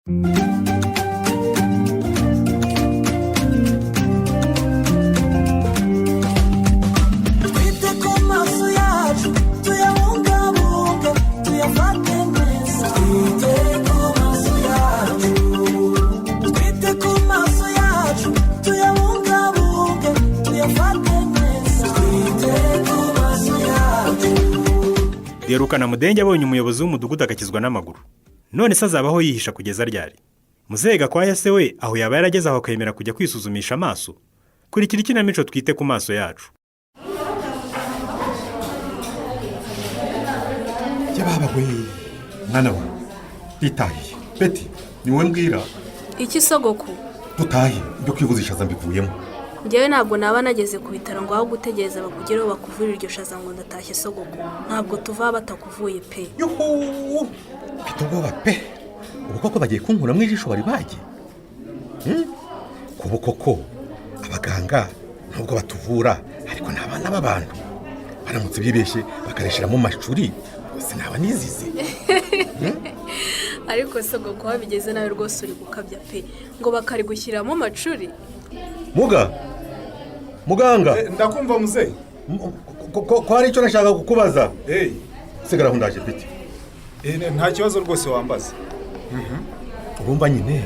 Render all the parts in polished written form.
Twite ku maso yacu, tuyabungabunge, tuyafate neza. Twite ku maso yacu, twite ku maso yacu, tuyabungabunge, tuyafate neza. Twite ku maso yacu. Derukana Mudenge abonye umuyobozi w'umudugudu agakizwa n'amaguru. None se azabaho yihisha kugeza ryari? Muzehe Gakwaya se we aho yaba yarageze aho akemera kujya kwisuzumisha amaso? Kurikira ikinamico Twite ku maso yacu. Yababa we, mwana we, nditahiye. Beti, ni wowe mbwira. Iki, sogoku? Dutahe, ibyo kwivuza ishaza mbivuyemo. Njyewe ntabwo naba nageze ku bitaro ngo aho gutegereza bakugereho bakuvure iryo shaza ngo ndatashye. Sogoku, ntabwo tuva batakuvuye pe. Yuhu, mfite ubwoba pe. Ubu koko bagiye kunkuramo ijisho bari bagiye? Kubu koko abaganga nubwo batuvura, ariko ni abana b'abantu. Baramutse bibeshye bakarishyiramo amacuri, sinaba nizize. Ariko sogoku, wabigeze nawe rwose uri gukabya pe, ngo bakarigushyiramo amacuri. Muga, muganga. Ndakumva, muzehe. Ko hari icyo nashaka kukubaza. Sigara aho, ndaje piti. Nta kibazo rwose, wambaza. Urumva nyine,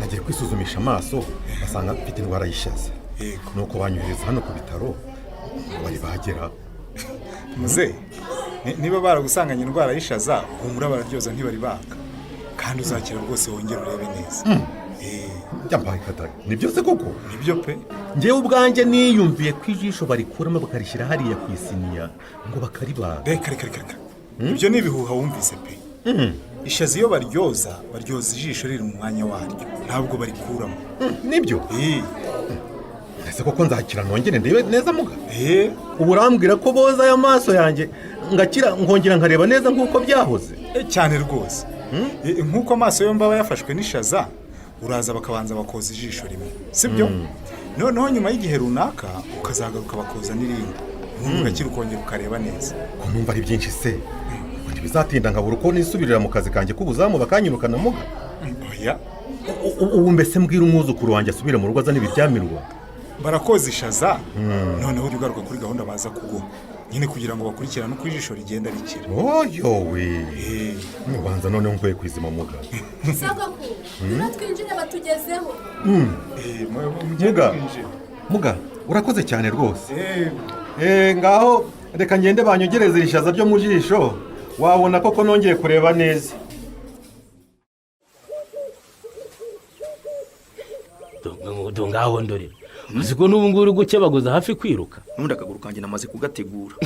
nagiye kwisuzumisha amaso basanga mfite indwara y'ishaza, nuko banyohereza hano ku bitaro ngo bari bagera. Muzehe, niba baragusanganye indwara y'ishaza, humura, bararyoza ntibari baka, kandi uzakira rwose wongere urebe neza. Byambaye katari, ni byose koko? Nibyo pe. Ngewe ubwanjye niyumviye ko ijisho barikuramo bakarishyira hariya ku isiniya ngo bakaribaga. Reka, reka, reka, reka, ibyo ni ibihuha wumvise pe. Ishaza iyo baryoza, baryoza ijisho riri mu mwanya waryo, ntabwo barikuramo. Nibyo? Ese koko nzakira nongere ndebe neza, muga? Eh. Ubu urambwira ko boza aya maso yanjye ngakira, nkongera nkareba neza nk'uko byahoze? Cyane rwose. Nk'uko amaso yombi aba yafashwe n'ishaza, uraza bakabanza bakoza ijisho rimwe, sibyo? Noneho nyuma y'igihe runaka ukazagaruka bakoza n'irindi, ubundi ugakira ukongera ukareba neza. Ko numva ari byinshi se, ngo ntibizatinda nkabura uko nisubirira mu kazi kanjye k'ubuzamu bakanyirukana, muga? Oya. Ubu mbese mbwira umwuzukuru wanjye asubire mu rugo azane ibiryamirwa? Barakoza ishaza, noneho ujya ugaruka kuri gahunda baza kuguha nyine kugira ngo bakurikirane uko ijisho rigenda rikira. Oyowe, ubanza noneho mvuye ku izima, muga. Sogoku, ngwino twinjire, batugezeho. Muga, muga, urakoze cyane rwose. Ngaho reka ngende banyogereze ishaza ryo mu jisho, wabona koko nongeye kureba neza. Ngaho ndorera, uzi ko n'ubu ngubu uri gukebaguza hafi kwiruka? N'ubundi akaguru kanjye namaze kugategura.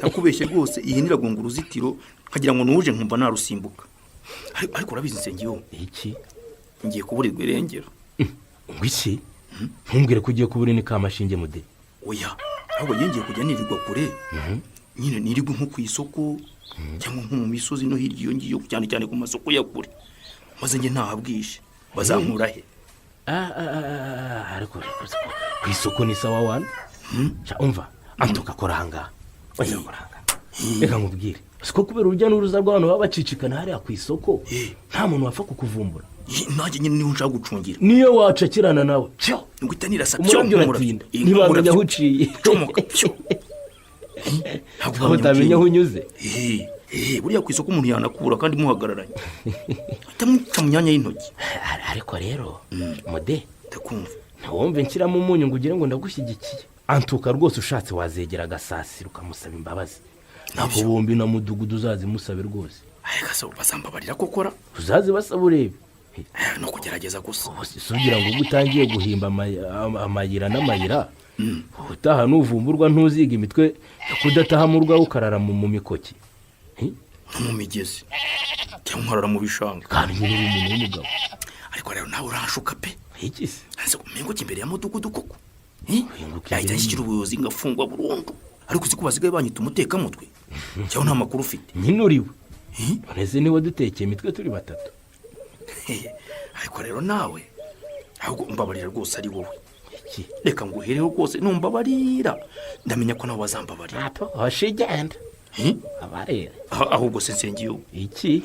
Nakubeshye rwose, ihene iragonga uruzitiro nkagira ngo nuje, nkumva narusimbuka. Ariko urabizi, Nsengiyumva? Iki? Ngiye kuburirwa irengero. Ngo iki? Ntumbwire ko ugiye kubura ni kamashinge, mude. Oya, ahubwo njye ngiye kujya nirirwa kure nyine, nirirwe nko ku isoko cyangwa nko mu misozi no hirya iyo ngiyo, cyane cyane ku masoko ya kure, maze njye ntahabwije bazankura he? Ah, ah, ah, ariko ku isoko ni sawa wana. Sha, umva, antuka kora ahangaha. Oya, kora ahangaha, reka nkubwire. Siko kubera urujya n'uruza rw'abantu baba bacicikana hariya ku isoko, nta muntu wapfa kukuvumbura. Nanjye nyine niho nshaka gucungira. Niyo wacakirana nawe cyo ngo itanirasa. Umurabyo uratinda, ntibamenya aho uciye. Comoka pyo. Ntabwo utamenya aho unyuze. Buriya ku isoko umuntu yanakura kandi muhagararanye, ahita mu myanya y'intoki. Ariko rero mude, Ndakumva. ntiwumve nshyiramo umunyu ngo ugire ngo ndagushyigikiye. Antuka rwose ushatse wazegera Agasasira ukamusaba imbabazi, ntabwo bombi na mudugudu uzazimusabe rwose. Ariko se bazambabarira kokora? Uzazibasaba urebe. Ni ukugerageza gusa. Si ugira ngo ubwo utangiye guhimba amayira n'amayira, ubutaha nuvumburwa ntuziga imitwe kudataha mu rwawe, ukarara mu mikoki? No mu migezi cyangwa nkarara mu bishanga. Kandi nyine uri umuntu w'umugabo. Ariko rero nawe uranshuka pe. Iki se? Ese umengo imbere ya mudugudu koko? Yahita anshyikira ubuyobozi ngafungwa burundu. Ariko uzi ko basigaye banyita umutekamutwe? Cyangwa nta makuru ufite? Nyine uriwe, none se niba dutekeye imitwe turi batatu? Ariko rero nawe ahubwo mbabarira rwose, ari wowe. Reka nguhereho rwose, numbabarira ndamenya ko nawe wazambabarira. Hoshi igenda. Abarera. Ahubwo se nsengiyo, Iki?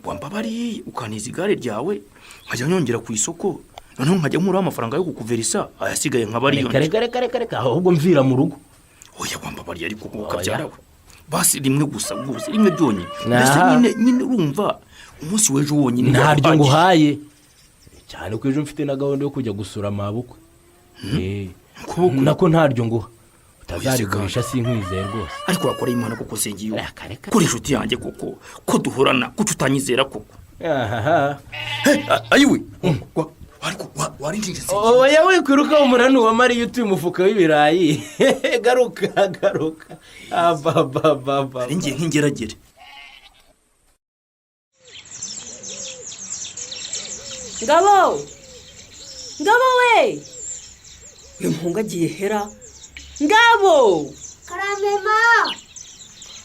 Wambabariye ukaniza igare ryawe, nkajya nyongera ku isoko, noneho nkajya nkuraho amafaranga yo kukuverisa, ayasigaye nkaba ariyo. Reka, reka, reka, reka, reka, ahubwo mvira mu rugo. Oya, wambabariye ariko. Oya. Ukabyara we, basi rimwe gusa rwose, rimwe byonyine mbese. Aha. Nyine urumva umunsi w'ejo wonyine Ntaryo wahagije. nguhaye, cyane ko ejo mfite na gahunda yo kujya gusura mabukwe. Kubukwe? Nako ntaryo nguha, utazarigurisha, sinkwizeye rwose. Ariko wakora Imana koko, Nsengiyo. Reka, reka. Kuri inshuti yanjye koko, ko duhorana, kuki utanyizera koko? Ahaha. Ayiwe, ariko warinjije, Nsengiyo. Oya, wikwiruka, umunani wa Mariya utuye umufuka w'ibirayi. Garuka, garuka, ababababa. Ngiye nk'ingeragere. Ngabo, Ngabo we! Uyu muhungu agiye hera, Ngabo! Karamema.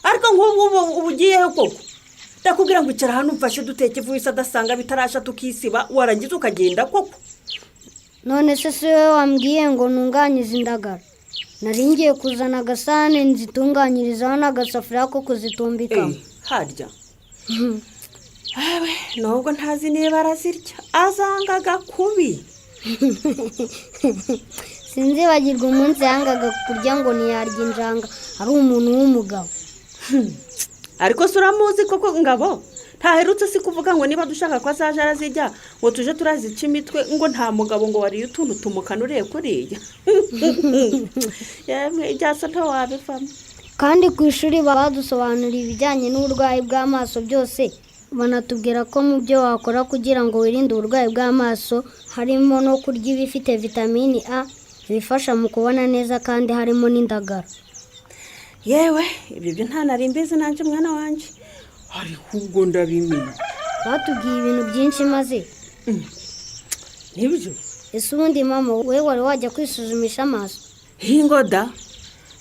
Ariko nk'ubu ubu ugiyeho koko? Ndakubwira ngo icara hano umfashe duteke vuba adasanga bitarasha, tukisiba, warangiza ukagenda koko. None se si wowe wambwiye ngo ntunganyize indagara? Nari ngiye kuzana agasahani nzitunganyirizaho n'agasafuriya ko kuzitumbikamo. Harya ewe, nubwo ntazi niba arazirya, azangaga kubi. Sinzibagirwa umunsi yangaga kurya ngo ntiyarya injanga, ari umuntu w'umugabo. Ariko se uramuzi koko, Ngabo? Ntaherutse si kuvuga ngo niba dushaka ko azaje arazijya, ngo tuje turazica imitwe, ngo nta mugabo ngo wariye utuntu tumukanuriye kuriya? Yemwe, ibyasa ntawabivamo. Kandi ku ishuri badusobanuriye ibijyanye n'uburwayi bw'amaso byose, banatubwira ko mu byo wakora kugira ngo wirinde uburwayi bw'amaso harimo no kurya ibifite vitamini A ibifasha mu kubona neza, kandi harimo n'indagara. Yewe, ibyo byo nta nari mbizi nanjye, mwana wanjye, ariko ubwo ndabimenya. Batubwiye ibintu byinshi maze. Nibyo. Ese ubundi mama, we wari wajya kwisuzumisha amaso? Hingoda,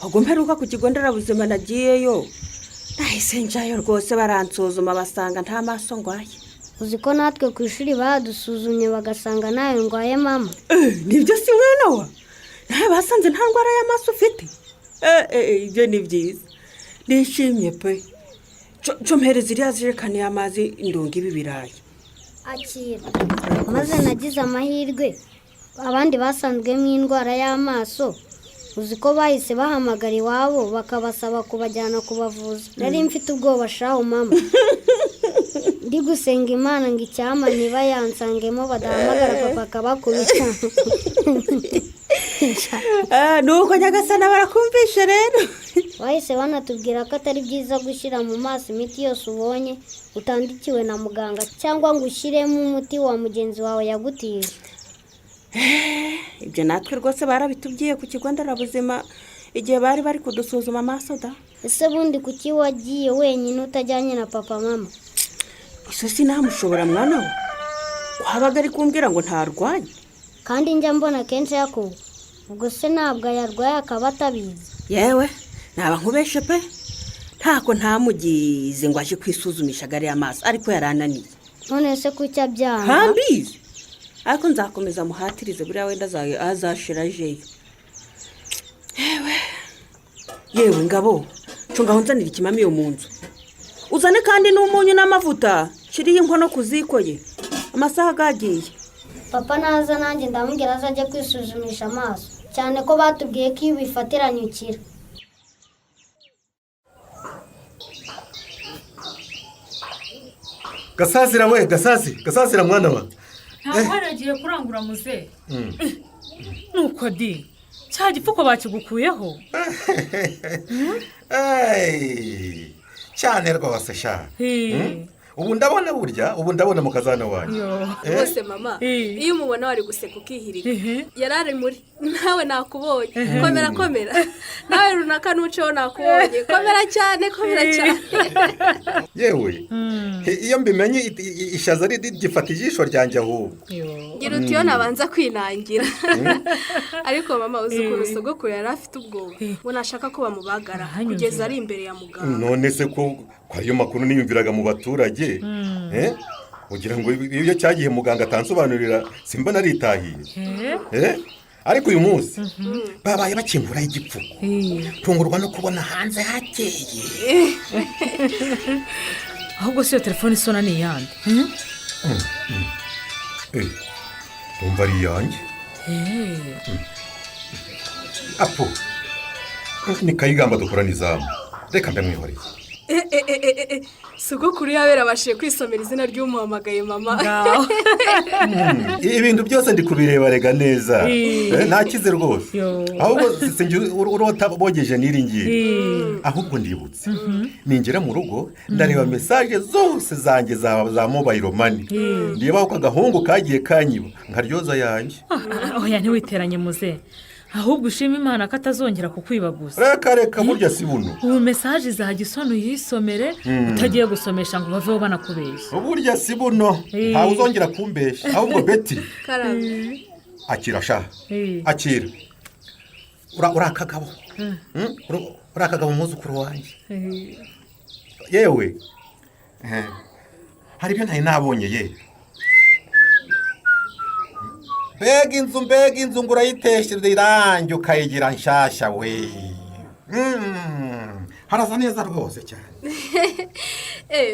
ubwo mperuka ku kigo nderabuzima nagiyeyo, nahise njyayo rwose, baransuzuma basanga nta maso ndwaye. Uzi ko natwe ku ishuri badusuzumye bagasanga nawe ndwaye, mama? Nibyo si mwana wa? Nawe basanze nta ndwara y'amaso ufite? Ibyo ni byiza, nishimye pe. Cyo mpereza iriya jerekani y'amazi ndunga ibi birayi. Akira. Maze nagize amahirwe, abandi basanzwemo indwara y'amaso, uzi ko bahise bahamagara iwabo bakabasaba kubajyana kubavuza? Nari mfite ubwoba shahu mama, ndi gusenga Imana ngo icyama niba yansangemo badahamagara papa akabakubita. Nuko Nyagasana barakumvishe rero. Bahise banatubwira ko atari byiza gushyira mu maso imiti yose ubonye utandikiwe na muganga, cyangwa ngo ushyiremo umuti wa mugenzi wawe yagutije. Ibyo natwe rwose barabitubwiye ku kigo nderabuzima igihe bari bari kudusuzuma amaso da. Ese bundi kuki wagiye wenyine utajyanye na papa, mama? Iso sinamushobora, mwana we, wabaga ari kumbwira ngo ntarwaye. Kandi njya mbona kenshi yakuwe, ubwo se ntabwo ayarwaye akaba atabizi? Yewe, naba nkubeshe pe, ntako ntamugize ngo aje kwisuzumisha agariya amaso, ariko yarananiye. None se kuki abyanga? Ntambizi, ariko nzakomeza muhatirize, buriya wenda azashira ajeyo. Yewe yewe, Ngabo, cunga aho nzanira ikimamiyo mu nzu, uzane kandi n'umunyu n'amavuta, shiriye inkono ku ziko ye, amasaha agagiye. Papa naza nanjye ndamubwira azajya kwisuzumisha amaso, cyane ko batubwiye ko iyo ubifatiranye ukira. Gasasira we, Gasasi, Gasasira mwana wa! Ntabwo haragiye kurangura muzehe. Nuko di cya gipfuko bakigukuyeho? Ey, cyane rwose sha. Ubu ndabona, burya ubu ndabona mu kazana wanjye. Rwose mama, iyo umubona wari guseka ukihirika. Yari ari muri nawe nakubonye, komera, komera nawe runaka, ntuceho nakubonye, komera cyane, komera cyane. Yewe, iyo mbimenye ishaza rigifata ijisho ryanjye ahubwo. Ngira uti iyo nabanza kwinangira. Ariko mama, uzi ukuntu sogokuru yari afite ubwoba ngo nashaka ko bamubagara kugeza ari imbere ya muganga. None se ko ayo makuru niyumviraga mu baturage, ugira ngo iyo cyagiye muganga atansobanurira simba naritahiye? Ariko uyu munsi babaye bakinguraho igipfuko, tungurwa no kubona hanze hakeye. Ahubwo si iyo telefone isona ni iyande? Ndumva ari iyanjye. Apo ni Kayigamba dukorana izamu, reka ndamwihoreye. Sogokuru yabera abashije kwisomera izina ry'umuhamagaye mama. Ibintu byose ndi kubireba rega neza. Ntakize rwose. Ahubwo sinjye urota bogeje n'iri ngiri. Ahubwo ndibutse ningera mu rugo ndareba message zose zanjye za mobile money, ndeba ako agahungu kagiye kanyiba nkaryoza yanjye. Oya, ntiwiteranye muze, ahubwo ushima Imana ko atazongera kukwibaguza. Reka reka, burya si buno. Ubu message izajya isona uyisomere utagiye gusomesha ngo baveho banakubeshya. Burya si buno, ntawe uzongera kumbeshya. Ahubwo Beti, Karame. akira sha, akira. Uri akagabo, uri akagabo umwuzukuru wanjye. Yewe, hari ibyo ntari nabonye ye. Mbega inzu, mbega inzu, ngo urayiteshereza irangi ukayigira nshyashya we! Harasa neza rwose cyane.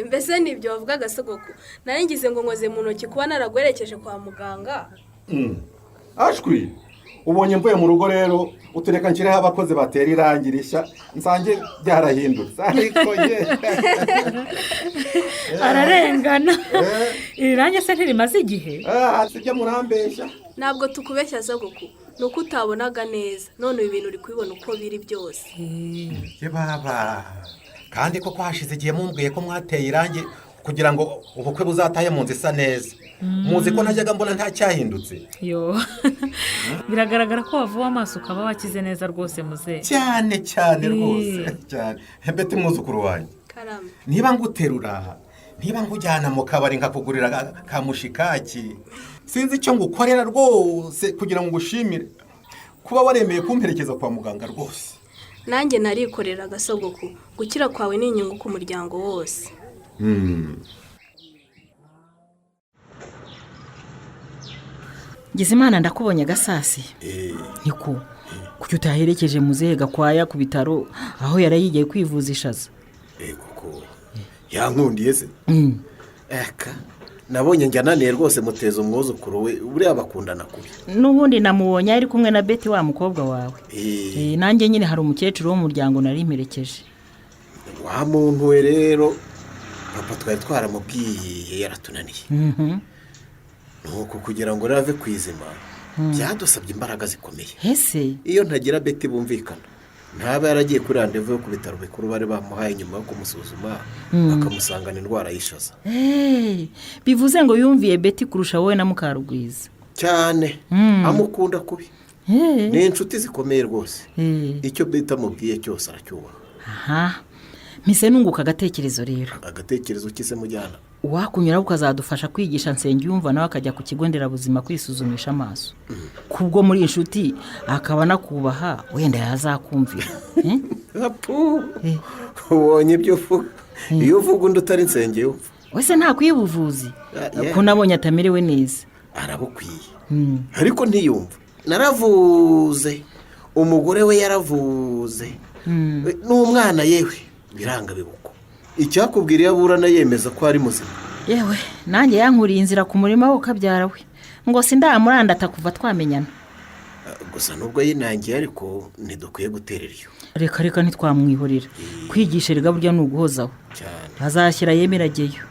Mbese ni ibyo wavugaga sogoko? Nari ngize ngo nkoze mu ntoki kuba naraguherekeje kwa muganga. Ashwi, ubonye mvuye mu rugo rero utureka nshyireho abakozi batera irangi rishya, nsange byarahindutse, ariko ye. Ararengana, iri rangi se ntirimaze igihe? Sibyo, murambeshya. Ntabwo tukubeshya sogoko, ni uko utabonaga neza, none ibi bintu uri kubibona uko biri byose. Ye baba, kandi koko hashize igihe mumbwiye ko mwateye irangi kugira ngo ubukwe buzatahe mu nzu isa neza. Muzi ko najyaga mbona nta cyahindutse. Yo, biragaragara ko wavuwe amaso ukaba wakize neza rwose muzehe. Cyane cyane rwose cyane. Beti mwuzukuru wanjye, Karame. niba nguterura, niba nkujyana mu kabari nkakugurira ka mushikaki, sinzi icyo ngukorera rwose kugira ngo ngushimire kuba waremeye kumperekeza kwa muganga rwose. Nanjye narikorera agasogoko, gukira kwawe ni inyungu ku muryango wose. Ngizimana, ndakubonye agasasi. Niko kuki utaherekeje muzehe Gakwaya ku bitaro aho yari yigiye kwivuza ishaza? Kuko yankundiye se. Eka nabonye njya ananiye rwose, muteza umwuzukuru we, buriya bakundana kubi. N'ubundi namubonye ari kumwe na Beti wa mukobwa wawe. Nanjye nyine hari umukecuru wo mu muryango nari mperekeje. Wa muntu we rero, papa twari twaramubwiye yaratunaniye. Nuko kugira ngo rave ku izima byadusabye imbaraga zikomeye. Ese iyo ntagira Beti bumvikana, ntaba yaragiye kuri randevu yo ku bitaro bikuru bari bamuhaye nyuma yo kumusuzuma bakamusangana indwara y'ishaza. Bivuze ngo yumviye Beti kurusha wowe na Mukarugwiza. Cyane, amukunda kubi. Ni inshuti zikomeye rwose. Icyo Beti amubwiye cyose aracyubaha. Aha mpise nunguka agatekerezo rero. Agatekerezo kise mujyana? Wakunyuraho ukazadufasha kwigisha Nsengiyumva nawe akajya ku kigo nderabuzima kwisuzumisha amaso. Kubwo muri inshuti akaba anakubaha, wenda yazakumvira. Ubonye ibyo uvuga, iyo uvuga undi utari Nsengiyumva. Wese ntakwiye ubuvuzi ko nabonye atamerewe neza. Arabukwiye, ariko ntiyumva. Naravuze, umugore we yaravuze, n'umwana yewe biranga bibuko. Icyakubwira iyo aburana yemeza ko ari muzima. Yewe, nanjye yankuriye inzira ku murima we ukabyara we, ngo sindamurandata kuva twamenyana. Gusa nubwo yinangiye ariko ntidukwiye guterera iyo. Reka reka, ntitwamwihorera. Kwigisha rega burya ni uguhozaho, azashyira yemerageyo.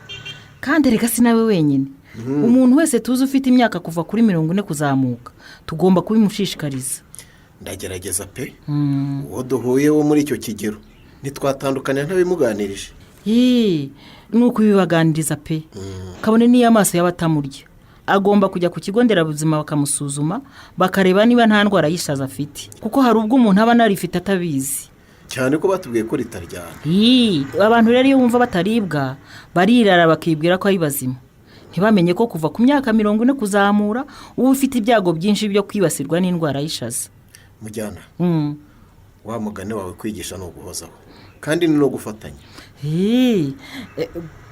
Kandi reka si nawe wenyine, umuntu wese tuzi ufite imyaka kuva kuri 40 kuzamuka tugomba kubimushishikariza. Ndagerageza pe, uwo duhuye wo muri icyo kigero ntitwatandukana ntabimuganirije. Ni ukubibaganiriza pe, kabone n'iyo amaso yaba atamurya agomba kujya ku kigo nderabuzima bakamusuzuma, bakareba niba nta ndwara y'ishaza afite, kuko hari ubwo umuntu aba anarifite atabizi. Cyane ko batubwiye ko ritaryana. Abantu rero iyo bumva bataribwa barirara bakibwira ko ari bazima, ntibamenye ko kuva ku myaka 40 kuzamura uba ufite ibyago byinshi byo kwibasirwa n'indwara y'ishaza. Mujyana, wa mugani wawe, kwigisha ni uguhozaho kandi ni no gufatanya.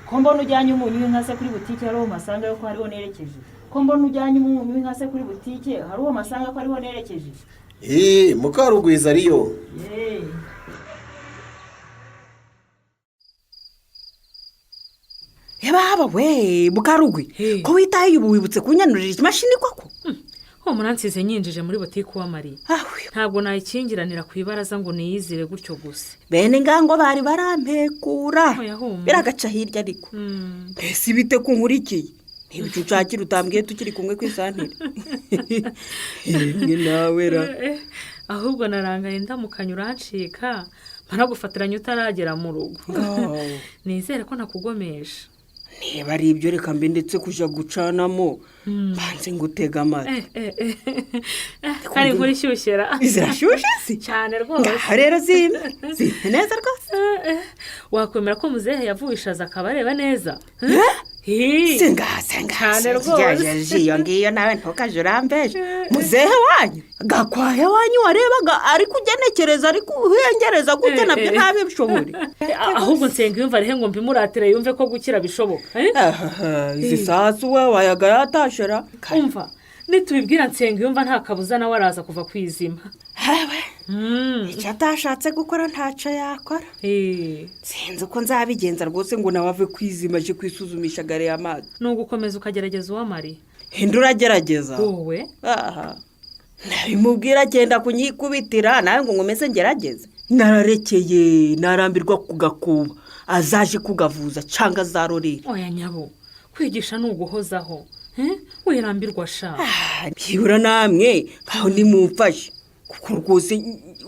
Ko mbona ujyanye umunyu w'inka se kuri butike, hari uwo masanga yuko hariho nerekeje? Ko mbona ujyanye umunyu w'inka se kuri butike, hari uwo masanga ko hariho nerekeje? Eee, Mukarugwiza ariyo. Yeee. Yababa we, Mukarugwi, ko witaye ubu wibutse kunyanurira ikimashini koko? Humura, nsize nyinjije muri butike uwamariye. Ntabwo nayikingiranira ku ibaraza ngo niyizire gutyo gusa. Bene ngango bari barampekura. Oya, humura. Biragaca hirya ariko. Mbese bite ko nkurikiye? Niba icyo unshakira utambwiye tukiri kumwe ku isantire. Yemwe nawe ra. Ahubwo narangaye ndamukanya urancika, mpanagufatiranya utaragera mu rugo. Ngaho. Nizere ko ntakugomesha. Niba ari ibyo, reka mbe ndetse kujya gucanamo, mbanze ngutega amatwi. Kandi inkuru ishyushye ra. Zirashyushye se? Cyane rwose. Ngaho rero zimpe zimpe neza rwose. Wakwemera ko muzehe yavuye ishaza akaba areba neza? Singaha singaha. Cyane rwose. Iyo ngiyo nawe ntukaje urambeje. Muzehe wanyu, Gakwaya wanyu warebaga ari kugenekereza, ari kuhengereza gute, nabyo ntabishobore. Ahubwo nsenga yumva arihe ngo mbimuratire yumve ko gukira bishoboka? Izi sasu we wayaga yatashera. Umva, nitubibwira nsenga yumva nta kabuza nawe araza kuva ku izima. Icyo atashatse gukora ntacyo yakora. Sinzi uko nzabigenza rwose ngo nawe ave ku izima aje kwisuzumisha gare y'amazi. Ni ugukomeza ukagerageza uwamariye. Hindura uragerageza. Wowe. Aha, nabimubwira agenda kunyikubitira nawe ngo nkomeze ngerageze. Nararekeye, narambirwa kugakuba, azaje kugavuza cyangwa azarorera. Oya nyabo, kwigisha ni uguhozaho. Wirambirwa sha. Byibura namwe nkaho nimumfashe, kuko rwose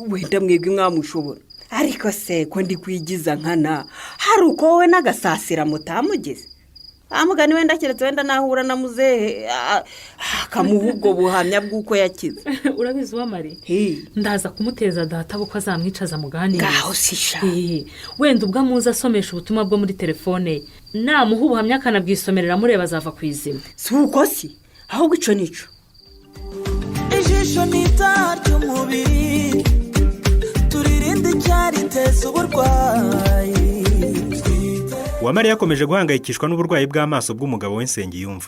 wenda mwebwe mwamushobora. Ariko se ko ndi kwigiza nkana, hari uko wowe n'Agasasira mutamugize amugani? Wenda keretse wenda nahura na muzehe akamuha ubwo buhamya bw'uko yakize. Urabizi uwamari, ndaza kumuteza data kuko azamwicaza muganire. Ngaho si sha. Wenda ubwo amuzi asomesha ubutumwa bwo muri telefone ye, namuha ubuhamya akanabwisomerera amureba, azava ku izima. Si uko si, ahubwo icyo nicyo. Ijisho ni itara ry'umubiri, turirinde icyariteza uburwayi. Uwamariya yakomeje guhangayikishwa n'uburwayi bw'amaso bw'umugabo we Nsengiyumva.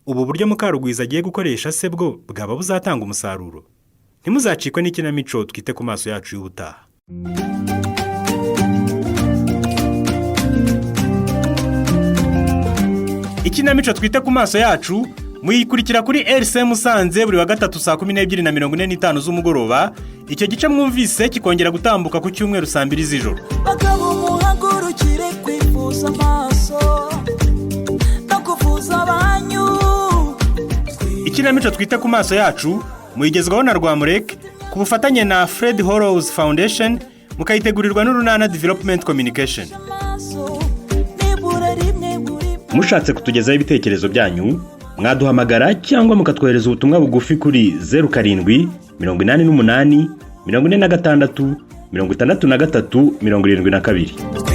Ubu buryo Mukarugwiza agiye gukoresha se bwo bwaba buzatanga umusaruro? Ntimuzacikwe n'ikinamico Twite ku Maso Yacu y'ubutaha. Ikinamico Twite ku Maso Yacu muyikurikira kuri RC Musanze buri wa gatatu saa 12:45 z'umugoroba. Icyo gice mwumvise kikongera gutambuka ku cyumweru saa 2 z'ijoro. Bagabo, muhagurukire kwivuza amaso no kuvuza abanyu. Ikinamico Twite ku Maso Yacu muyigezwaho na Rwamurek ku bufatanye na Fred Hollows Foundation, mukayitegurirwa n'Urunana Development Communication. Amaso nibura rimwe buri Mushatse kutugezaho ibitekerezo byanyu, mwaduhamagara cyangwa mukatwohereza ubutumwa bugufi kuri 0788 46 63 72.